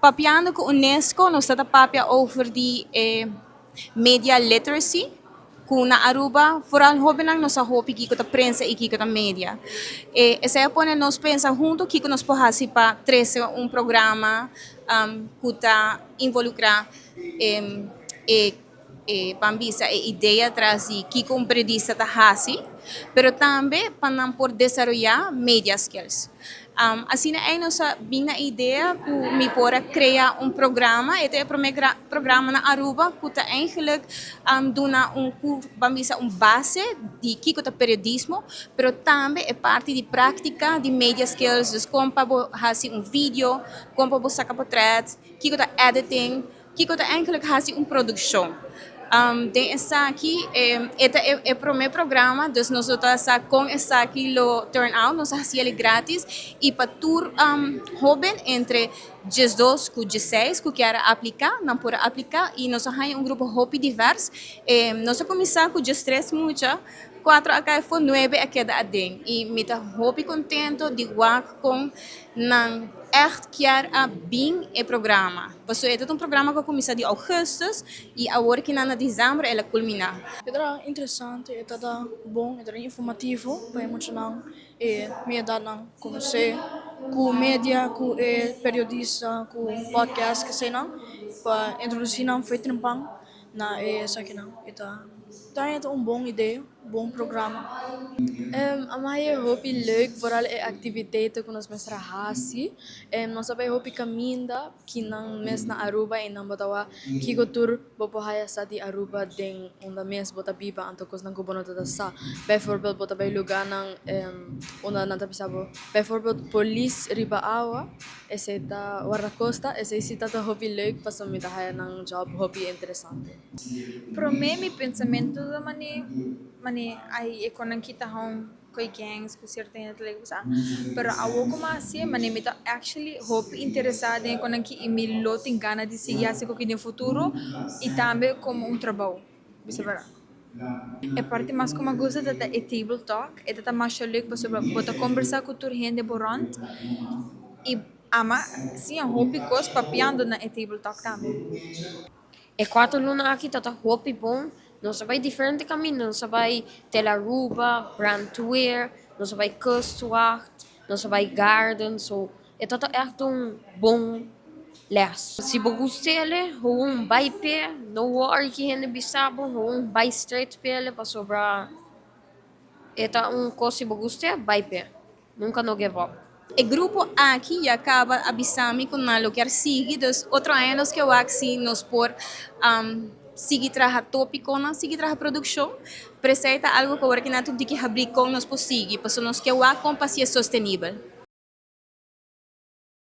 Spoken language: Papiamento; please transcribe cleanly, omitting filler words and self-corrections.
Papiando cu UNESCO, nos ta papia over di media literacy, cu na Aruba, vooral hobennan no sa hopi kico ta prensa y kico ta media. Esey a pone nos pensa hunto kico nos por haci pa trece un programa cu ta involucra e ban bisa e idea tras di kico un periodista ta haci, pero tambe pa nan por desaroya media skills. Asina ey nos a bin na idea cu mi por a crea un programa, e ta e prome programa na Aruba cu ta eigenlijk duna un, ban bisa, un base di kico ta periodismo, pero tambe e parti di practica di media skills, dus con pa bo haci un video, con pa bo saca portret, kico ta editing, kico ta eigenlijk haci un produccion. Den esaki, e ta e prome programa, dus nos ta sa con esaki lo turn out. Nos a haci gratis y pa tur hoben entre 12 cu 16 cu kier aplica, nan por aplica y nos tin un grupo hopi diverso. Nos a cuminsa cu 13 mucha, cuatro a cay afo, nuebe a keda aden. Y mi ta hopi contento di wak con nan echt kier a bin e programa. Paso e ta un programa cu a cuminsa di augustus y awor cu na december el a culmina. Ta interesante, ta bon, ta informativo pa muchanan y mi edad nan conoce cu media, cu e periodista, cu podcast cu esey nan, pa introduci nan for di trempan na esakinan. Ta un bon idea, bon programa. A mi a hopi leuk, vooral e activiteiten cu nos mester hasi. Nos a bay hopi caminda, cu nan mes na Aruba y nan bo ta wak kico tur bo por haya sa di Aruba den unda mes bo ta biba, anto cosnan cu bo no ta sa. Bijvoorbeeld, bo ta bay lugar nan unda nan ta bisa bo, bijvoorbeeld polis riba awa, esey ta guardacosta, esey si ta hopi leuk pasobra mi ta haya nan job hopi interesante. Prome mi pensamento ta mane ai e con kita home coi gangs cu cierto hende ta like sa, pero awo como asina mane mi ta actually hopi interesa den con ki y mi lo tin gana di sigui haci cu den futuro y tambe como un trabou bisa verdad. E parti mas cu mi gusta ta e table talk. E ta masha leuk pasobra bo ta conversa cu tur hende bo rond y ami a siña hopi cos papiando na e table talk tambe. E 4 luna aki ta hopi bon. Nos a bay diferente caminda. Nos a bay Telaruba, Brandweer, nos a bay Kustwacht, nos a bay Garden. So, e ta echt un bon les. Si bo gusta, gewoon bay p'e, no worry ki hende bisa bo, gewoon bay straight p'e, pasobra e ta un cos, si bo gusta, bay p'e. Nunca no give up. E grupo aki ya caba a bisa mi cu nan lo kier sigui, dus otro aña nos kier si nos por sigui traha topico, nan sigui traha produccion, pero esey ta algo cu awor cu nan tin cu habri con nos por sigui, pasobra nos kier con pa haci sostenibel.